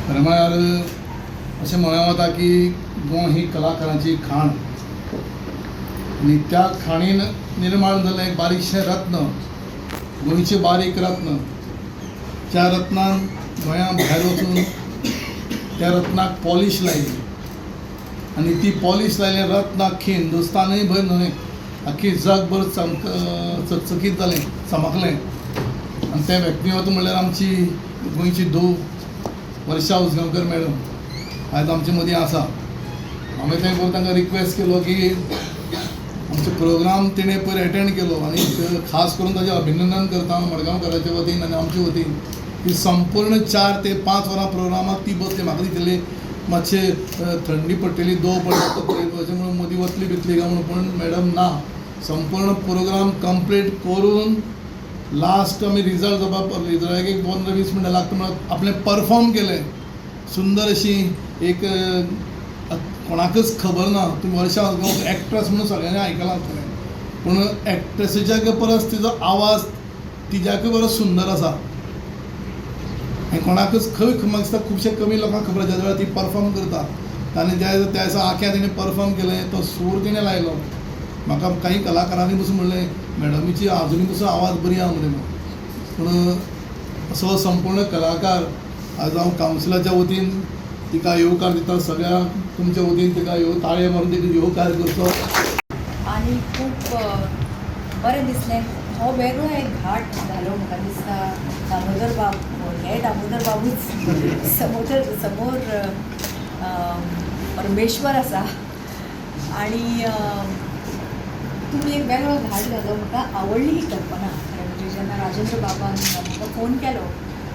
खरें म्हळ्यार अशें म्हणूं वता की गोंय ही कलाकारांची खाण आनी त्या खाणीन निर्माण जाल्लें एक बारीकशें रत्न, गोंयचें बारीक रत्न. त्या रत्नान गोंया भायर वचून त्या रत्नाक पॉलीश लायली आनी ती पॉलीश लायलें रत्न आख्खी हिंदुस्तानूय भर न्हय, आख्खी जगभर चमक चकचकीत जालें, चमकलें. आनी तें व्यक्तिमत्व म्हणल्यार आमची गोंयची धूव वर्षा उजगांवकर मॅडम आयज आमचे मदीं आसा. हांवें तें पळोवन तांकां रिक्वेस्ट केलो की आमचो प्रोग्राम तिणें पयर एटेंड केलो आनी खास करून ताजें अभिनंदन करता हांव मडगांवकाराच्या वतीन आनी आमचे वतीन की संपूर्ण 4 ते 5 वरां प्रोग्रामाक ती बसली. म्हाका दिसलें मातशें थंडी पडटली, दव पडटा, अशें म्हणून मदीं वतली बितली काय म्हणून, पूण मॅडम ना, संपूर्ण प्रोग्राम कंप्लीट करून लास्ट आमी रिजल्ट जावपाक, रिजल्टाक एक 15-20 मिनटां लागता म्हणल्यार आपणें परफॉर्म केलें. सुंदर अशी एक कोणाकच खबर ना. तुमी वर्षा एक्ट्रेस म्हणून सगळ्यांनी आयकलां आसतलें, पूण एक्ट्रेसीच्या परस तिजो आवाज तिज्याकूय बरो सुंदर आसा हें कोणाकच खंय, म्हाका दिसता खुबशे कमी लोकांक खबर आसा. ज्या वेळार ती परफॉर्म करता आनी ज्या त्या दिसा आख्या तिणें परफॉर्म केलें, तो सूर तिणें लायलो. म्हाका काही कलाकारांनी पसून म्हणलें, मॅडमीची आजुनूय पसून आवाज बरी आहा मरे म्हणून. पूण असो संपूर्ण कलाकार आज हांव कावन्सिलाच्या वतीन तिका येवकार दिता. सगळ्या तुमच्या वतीन तिका येव ताळयो मारून तिका येवकार करचो. आनी खूब बरें दिसलें. हो वेगळो एक घाट घालो. म्हाका दिसता दामोदर बाब हे दामोदर बाबूच समोर समोर परमेश्वर आसा आणि तुमी एक वेगळो घाट घालो. म्हाका आवडली ही कल्पना. खरें म्हणजे जेन्ना राजेंद्र बाबान म्हाका फोन केलो,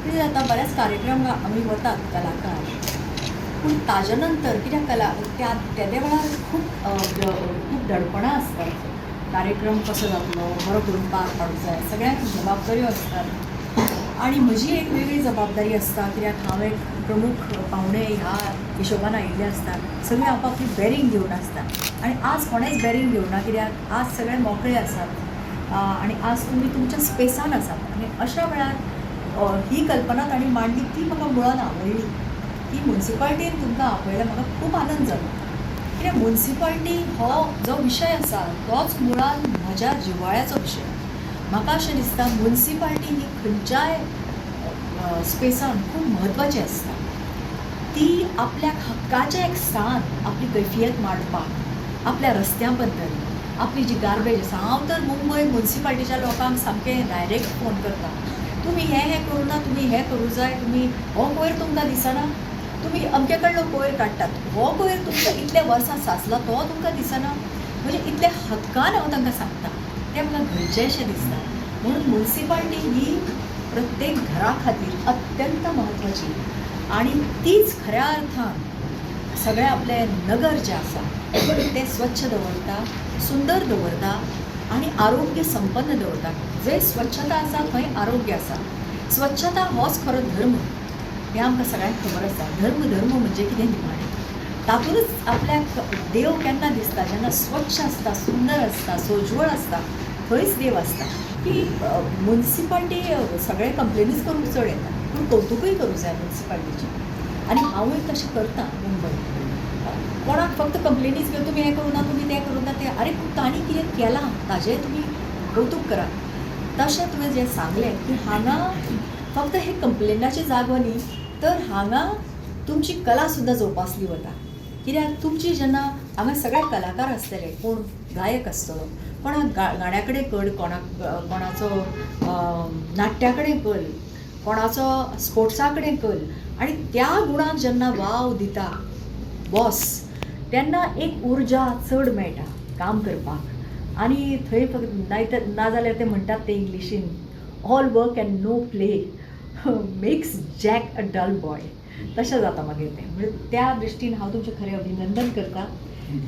कितें जाता, बऱ्याच कार्यक्रम आमी वतात कलाकार, पूण ताज्या नंतर कित्याक कला त्या तेदे वेळार खूब खूब दडपणां आसतात. कार्यक्रम कसो जातलो, बरो करून पार पाडूंक जाय, सगळ्यांक जबाबदाऱ्यो आसतात आनी म्हजी एक वेगळी जबाबदारी आसता, कित्याक हांव एक प्रमुख पाहुणे ह्या हिशोबान आयिल्ले आसतात. सगळीं आपापली बेरींग घेवन आसता आनी आज कोणेंच बेरींग घेवना, कित्याक आज सगळे मोकळे आसात आनी आज तुमी तुमच्या स्पेसान आसात. आनी अशा वेळार ही कल्पना तांणी मांडली ती म्हाका मुळान आवडली की मुन्सिपाल्टीन तुमकां आपयलें. म्हाका खूब आनंद जालो, कित्याक मुन्सिपाल्टी हो जो विशय आसा तोच मुळान म्हज्या जिव्हाळ्याचो विशय. म्हाका अशें दिसता, मुन्सिपाल्टी ही खंयच्याय स्पेसान खूब म्हत्वाची आसता. ती आपल्याक हक्काचें एक स्थान, आपली कैफियत मांडपाक, आपल्या रस्त्यां बद्दल, आपली जी गार्बेज आसा. हांव तर मुंबय मुन्सिपाल्टीच्या लोकांक सामकें डायरेक्ट फोन करता, तुमी हें हें करूं ना, तुमी हें करूं जाय, तुमी हो कोयर तुमकां दिसना, तुमी अमके कडलो कोयर काडटात, हो कोयर तुमकां इतले वर्सां साचला तो तुमकां दिसना. म्हणजे इतल्या हक्कान हांव तांकां सांगता, तें म्हाका घरचेंशें दिसता. म्हणून मुन्सिपाल्टी ही प्रत्येक घरा खातीर अत्यंत म्हत्वाची आणि तीच खऱ्या अर्थान सगळें आपलें नगर जें आसा तें स्वच्छ दवरता, सुंदर दवरता आनी आरोग्य संपन्न दवरता. जंय स्वच्छता आसा थंय आरोग्य आसा. स्वच्छता होच खरो धर्म हें आमकां सगळ्यांक खबर आसा. धर्म धर्म म्हणजे कितें निमाणें तातूंतच आपल्याक देव केन्ना दिसता? जेन्ना स्वच्छ आसता, सुंदर आसता, सोज्वळ आसता, थंयच देव आसता. की मुन्सिपाल्टी सगळे कंप्लेनीच करूंक चड येता, पूण कवतुकूय करूंक जाय मुन्सिपाल्टीचें आनी हांवूय तशें करता. मुंबय कोणाक फक्त कंप्लेनीच घेवन, तुमी हें करूं ना, तुमी तें करूं ना, तें, आरे, पूण तांणी कितें केलां ताजें तुमी कवतूक करात. तशें तुवें जें सांगलें की हांगा फक्त हे कंप्लेनाची जागो न्ही, तर हांगा तुमची कला सुद्दां जोपासली वता. कित्याक तुमची जेन्ना हांगा सगळे कलाकार आसतले, कोण गायक आसतलो, कोणाक गाण्या कडेन कल, कोणाक कोणाचो नाट्या कडेन कल, कोणाचो स्पोर्ट्सा कडेन कल आनी त्या गुणाक जेन्ना वाव दिता बॉस, तेन्ना एक उर्जा चड मेळटा काम करपाक. आनी थंय फक्त नाय तर नाजाल्यार ते म्हणटात ते इंग्लिशीन, "All work and no play makes Jack a dull boy." तशें जाता मागीर तें. म्हणजे त्या दृश्टीन हांव तुमचें खरें अभिनंदन करता,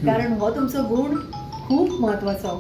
कारण हो तुमचो गूण खूब म्हत्वाचो.